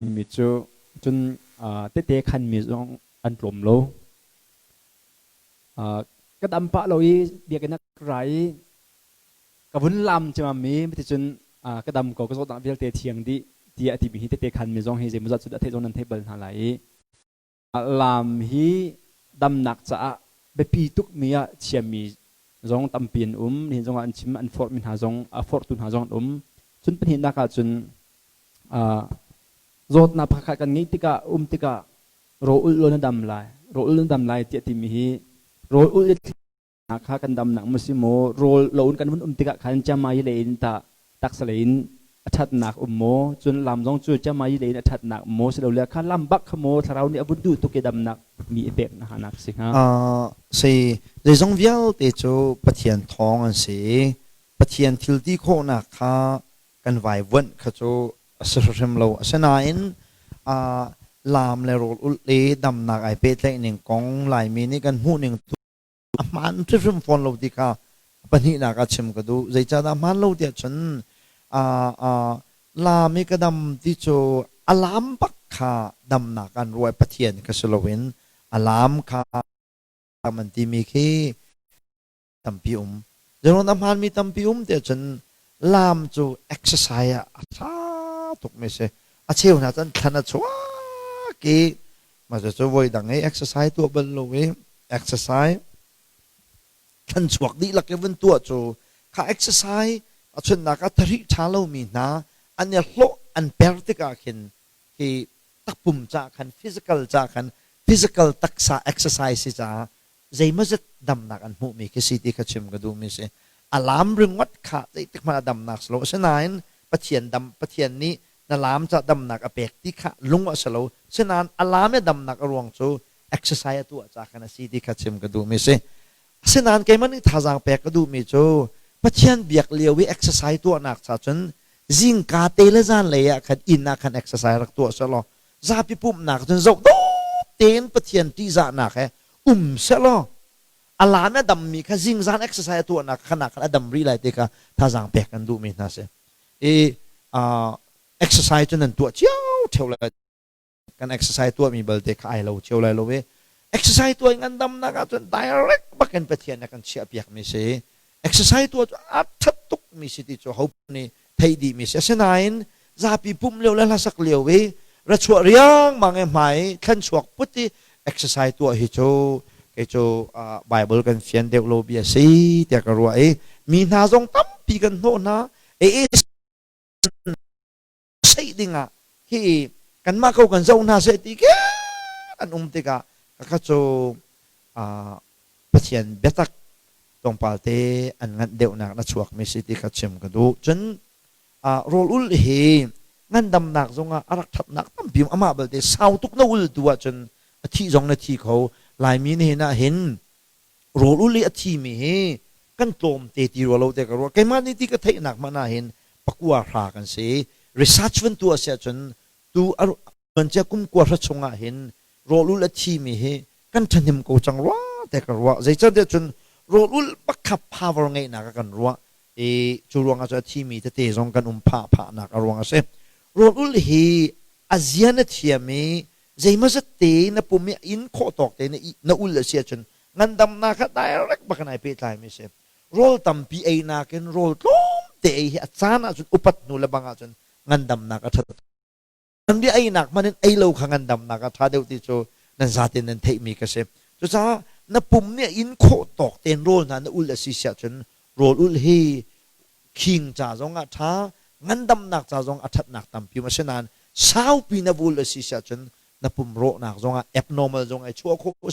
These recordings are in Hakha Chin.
Mi cu cun tehte khanmi zong an tlawm lo. Ka dam pah lo i biakinn ah ka ra i ka vun lam ciammam i cuticun ka dam ko, ka zawtnak vialte thiang dih tiah a timi hi tehte khanmi zong hi zeimawzat cu dah theih zong nan theih bal hna lai i Lam hi damnak caah biapi tukmi ah chiami zong tampi an um. Nihin zongah an chim, an forhmi hna zong, a forhtu hna zong an um. Cun pahnihnak ahcun zawtnak pakhat kan ngeih tikah, um tikah rawl ulh law na dam lai, rawl ulh na dam lai tiah timi hi rawl ulh kha kan damnak maw si maw rawl lo in kan vun um tikah khan chiangmai lei in tah taksa lei in a ṭhatnak um maw cun lam zong cu chiangmai lei in a ṭhatnak um maw silole kha lam bak kha maw thlarau nih a vun duh tuk i damnak mi a pek na nak si hnga? Si zeizong vialte cu Pathian thawng an si i Pathian thil ti khawhnak kha kan vaivuanh kha cu a si hrim lo. Asinain laam le rawl ulh le damnak ai pehtlaih ning kong Laimi nih kan hmuh ning tu a hmaan hrimhrim fawn lo ti kha pahnihnak ah chim ka duh. Zeicahdah hmaan lo tiah cun laam i ka dam ti cu a laam bak kha damnak an ruah i Pathian kha si loin a laam kha an timi khi tampi um. Zeirawn a hmaanmi tampi um tiah cun laam cu exercise ah a ṭha tukmi a si. A cheu hna cun thlan a chuak i mah cucu voi dang i exercise tuah bal lo i exercise thlan chuak dihlak i vun tuah cu kha exercise a chunnak ah thahri ṭha lomi hna an i hlawh an per tikah khin hi takpum ca khan physical ca khan physical taksa exercise si caah zeimawzat damnak an hmuhmi khi si ti kha chim ka duhmi si. A lam ringawt kha zeitik hmanh ah damnak si lo. Asinain Pathian dam Pathian nih na lam ca damnak a pek ti kha lung a si lo. Asinain a lam i damnak a ruang cu exercise a tuah ca khan a si ti kha chim ka duhmi si. Asinain keimah nih thazaang pek ka duhmi cu Pathian biak lio i exercise tuahnak cha cun zingka te le zanlei ah khan inn ah khan exercise rak tuah selaw zapi pumhnak cun zoh dawp tein Pathian ṭihzahnak he um sehlaw a laan a dammi kha zingzan exercise a tuahnak khan ah khan a dam rih lai ti kha thazaang pek kan duhmi hna si. I exercise cu nan tuah cio ṭheo lai kan exercise tuahmi balte kha ai lo cio lai lo i exercise tuah in ngandamnak ahcun direct bakin Pathian nih a kan chiahpiakmi si. Exercise tuah cu a ṭhat tukmi si ti cu ho nih theih dihmi si. Asinain zapi pumh lio le hlasak lio i ra chuah riangmang i hmai thlan chuak put i exercise tuah hi cu kei cu Bible kan fian deuh lo bia si tiah ka ruah i mi hna zong tampi kan hnawh hna. Seih dingah hi kanmah ko kan zoh hna seh ti ke an um tikah kha cu Pathian biatak tlawmpal te an nganh deuhnak na chuakmi si ti kha chim ka duh. Cun rawl ul hi ngandamnak zongah a rak ṭhatnak tampi um amah balte sau tuk na ul tu ahcun a thih zong na thi kho. Laimi nihin ah hin rawl ul i a thimi hi kan tlawmte ti rua lo te ka ruah. Keimah nih ti ka theihnak hmanh ah hin pakua hra kan si. Research van tuah si ahcun tu a kum kua hra chung ah hin rawl ul a thimi hi kan ṭhahnem ko cang rua te ka ruah. Zeicahtiah cun rawl ul pakhat power ngeihnak ah kan ruah i cu ruangah cun a thimi tete zong kan um phah phahnak a ruang a si. Rawl ul hi a zia na thiam i zeimawzat te na pum i in khawh tawk te na ul a si ahcun ngandamnak kha direct bak in ai pehtlai mi si. Rawl tampi ei nakin rawl tlawmte ei hi a caan ahcun upat hnu le bang ahcun ngandamnak a ṭhat. Nan bia einak hmanh in ei lo kha ngandamnak a ṭha deuh ti cu nan zaten nan theihmi ka si. Cucaah na pum nih a in khawh tawk tein rawl hna na ul a si siah cun rawl ulh hi khing ca zong ah ṭha, ngandamnak ca zong a ṭhatnak tampi um. Asinain saupi na vul a si siah cun na pum rawhnak zong ah abnormal zong ai chuah khawh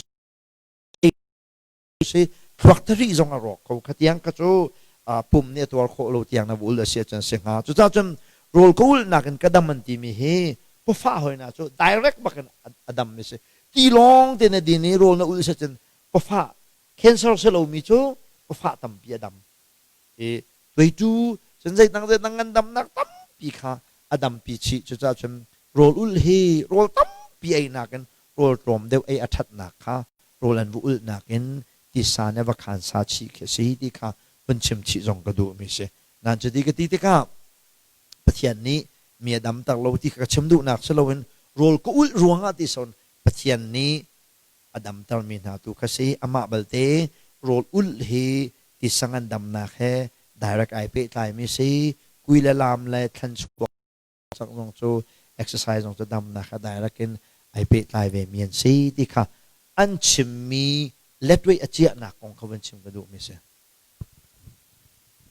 si thluak thari zong a rawk kho. Kha tiang kha cu pum nih a tuar khawh lo tiang na vul a si ahcun si hnga. Cucaah cun rawl ka ulnak in ka dam an timi hi pawfah hoi na cu direct bak in a dam mi si. Ti lawng te na din i rawl na ul si ahcun pawfah cancer si lomi cu pawfah tampi a dam. I tuaitu cun zeidang zeidang ngandamnak tampi kha a dampi chih. Cucaah cun rawl ulh hi rawl tampi ei nakin rawl tlawm deuh ei a ṭhatnak kha rawl an va ulhnak in tisa nih a va khaan sa chih khi a si ti kha vun chim chih zong ka duhmi si. Nain cuti ka ti tikah Pathian nih Mi a damter lo ti kha ka chim duhnak si loin rawl ka ulh ruangah ti son Pathian nih a damtermi hna tu kha si. Amah balte rawl ulh hi tisa ngandamnak he direct ai pehtlaimi si. Kui le lam le thlan chuak cak zong cu exercise zong cu damnak kha direct in ai pehtlai ve mi an si ti kha an chimmi letwei a ciahnak kong kha vun chim ka duhmi si.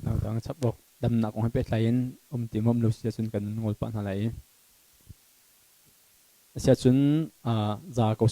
Dang chap bawk damnak kong he pehtlai in um ti mom lo si ahcun kan ngol pah hna lai i. Asiahcun za ko.